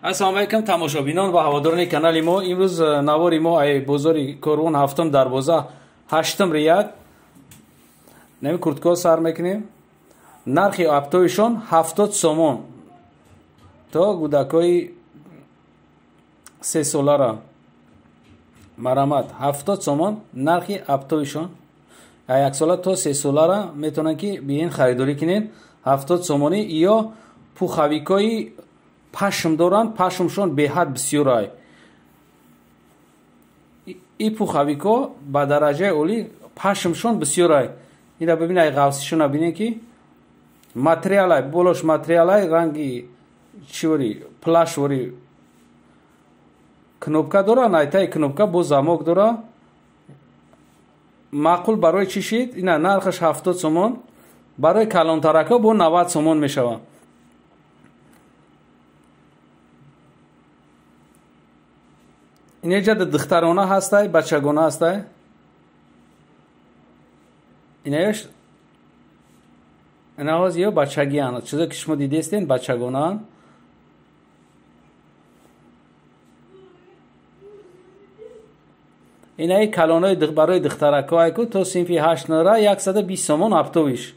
Ассалому алайкум тамошобинон ва ҳаводорони канали мо. Имрӯз навори мо ай бозори Корвон ҳафтум дарвоза ҳаштум рияд. Нами куртко сар мекунем. Нархи оптовишон 70 сомон то гудакои 3 солара. Марамат 70 сомон нархи оптовишон. Як сола то 3 солара метавонанд ки биен харидорӣ кунед. 70 сомонӣ ё пуховикои пашм доранд, пашмшон беҳад бисёрай. И пуховико ба дараҷаи олӣ пашмшон бисёрай. Ина бибинай ғафсишона бинед ки материалай, болош материалай ранги чивори плашвори кнопка дора, найтаи кнопка бо замок дора. Маъқул барои чӣ шид? Ина нархаш 70 сомон, барои калонтарако бо 90 сомон мешавад. Инҷа духтарона ҳастай, бачагона ҳастай. Инаёш инавоз ё бачагиан. Чизе ки шумо дидестен бачагонаан. Инаи калонои барои духтарако айку то синфи 8 нора 120 сомон оптовиш.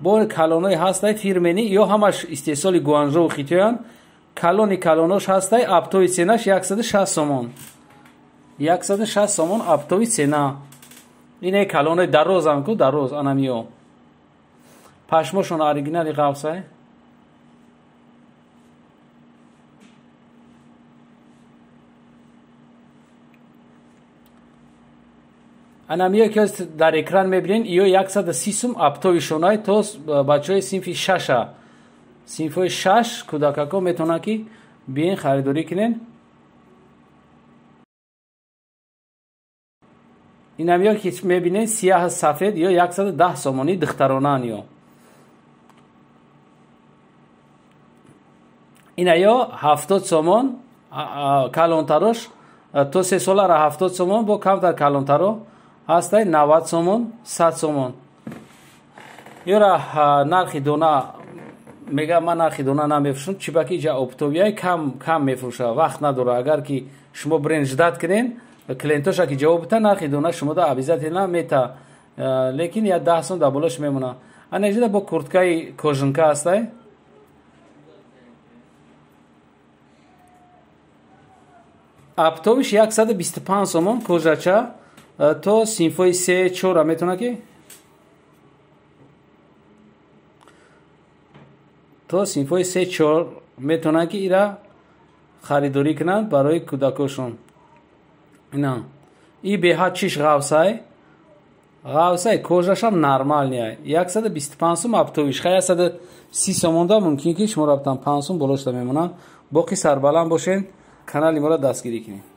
Бо калонои ҳастай фирмени ё ҳамаш истеҳсоли Гуанжоу Хитоян. Калони калонош ҳастай оптови ценаш 160 сомон. 160 сомон оптови цена. Инаи калонои дарозам ку дароз анамиё. Пашмошон оригинали ғафсай. Анамиё ки дар экран мебинед, ё 130 сум оптовишонай то бачаҳои синфи 6-а. Синфҳои 6 кӯдакако метавонанд ки биен харидорӣ кунед. Инамиё ки мебинед сияҳ сафед ё 110 сомонӣ духтаронаан ё. Инаё 70 сомон калонтарош то 3 солара 70 сомон бо камтар калонтаро ҳастай 90 сомон, 100 сомон. Ёра нархи дона мега ман нархи дона намефурӯшам, чибаки иҷа оптовияй кам кам мефурӯша, вақт надора. Агар ки шумо бренд ждат кунед, клиентоша ки ҷавоб бита, нархи дона шумода обязательно мета. Лекин я 10 сом дар болош мемона. Ана иҷода бо курткаи кожинка ҳастай. Оптовиш 125 сомон кожача то синфои 3-4 метавонад ки то синфои 3-4 метавонад ки ира харидорӣ кунанд барои кӯдакошон. Ина и беҳад чиш ғафсай, ғафсай кожашам нормалния. 125 сум оптовиш, хай 130 сомонда мумкин ки шумо раптан 5 сум болошда мемонанд. Боқӣ сарбаланд бошед, канали моро дастгирӣ кунед.